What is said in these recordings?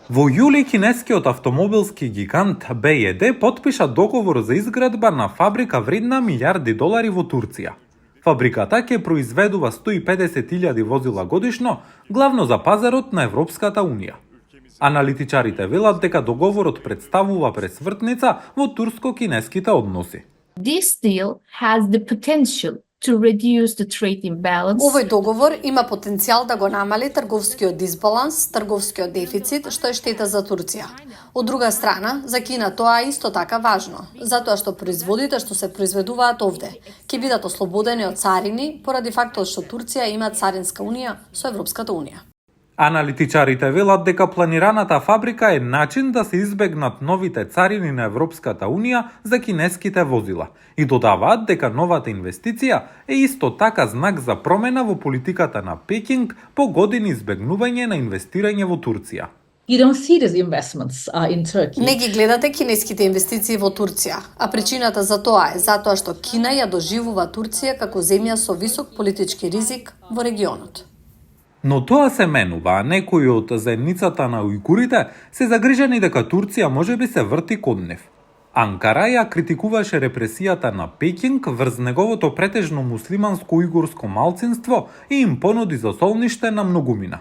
Во јули кинескиот автомобилски гигант БYD потпиша договор за изградба на фабрика вредна милиарди долари во Турција. Фабриката ќе произведува 150.000 возила годишно, главно за пазарот на Европската Унија. Аналитичарите велат дека договорот представува пресвртница во турско-кинеските односи. This deal has the potential to reduce the trade imbalance. Овој договор има потенцијал да го намали трговскиот дисбаланс, трговскиот дефицит, што е штета за Турција. Од друга страна, за Кина тоа е исто така важно, затоа што производите што се произведуваат овде ќе бидат ослободени од царини поради фактот што Турција има царинска унија со Европската унија. Аналитичарите велат дека планираната фабрика е начин да се избегнат новите царини на Европската Унија за кинеските возила и додаваат дека новата инвестиција е исто така знак за промена во политиката на Пекинг по години избегнување на инвестирање во Турција. You don't see these investments in Turkey. Не ги гледате кинеските инвестиции во Турција, а причината за тоа е затоа што Кина ја доживува Турција како земја со висок политички ризик во регионот. Но тоа се менува, а некои од заедницата на ујгурите се загрижени дека Турција можеби се врти кон нив. Анкара ја критикуваше репресијата на Пекинг врз неговото претежно муслиманско ујгурско малцинство и им понуди за солниште на многумина.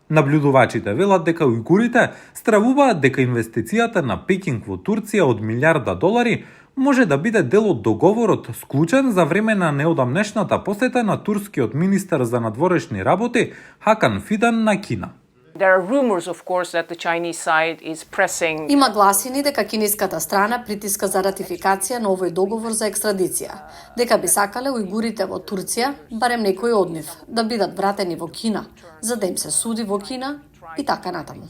Наблюдувачите велат дека ујгурите стравуваат дека инвестицијата на Пекинг во Турција од милиарда долари може да биде дел од договорот склучен за време на неодамнешната посета на турскиот министер за надворешни работи Хакан Фидан на Кина. There are rumors, of course, that the Chinese side is pressing. Има гласини дека кинеската страна притиска за ратификација на овој договор за екстрадиција, дека би сакале ујгурите во Турција, барем некои од нив, да бидат вратени во Кина, за да им се суди во Кина и така натаму.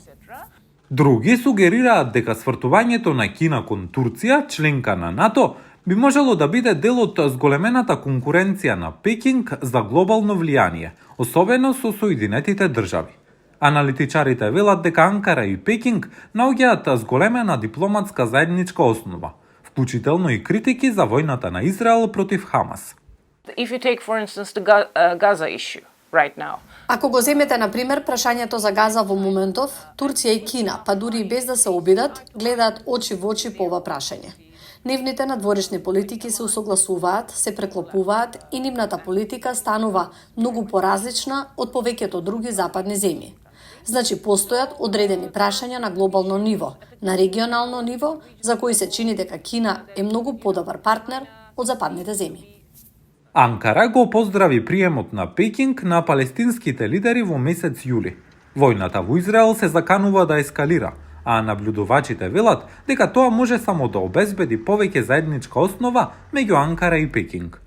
Други сугерираат дека свртувањето на Кина кон Турција, членка на НАТО, би можело да биде дел од зголемената конкуренција на Пекинг за глобално влијание, особено со Соединетите држави. Аналитичарите велат дека Анкара и Пекинг наоѓаат зголемена дипломатска заедничка основа, вклучително и критики за војната на Израел против Хамас. If you take, for instance, the Gaza issue right now. Ако го земете, на пример, прашањето за Газа во моментов, Турција и Кина, па дури и без да се обидат, гледаат очи во очи по ова прашање. Нивните надворешни политики се усогласуваат, се преклопуваат и нивната политика станува многу поразлична од повеќето други западни земји. Значи, постојат одредени прашања на глобално ниво, на регионално ниво, за кои се чини дека Кина е многу подобар партнер од западните земји. Анкара го поздрави приемот на Пекинг на палестинските лидери во месец јули. Војната во Израел се заканува да ескалира, а наблюдувачите велат дека тоа може само да обезбеди повеќе заедничка основа меѓу Анкара и Пекинг.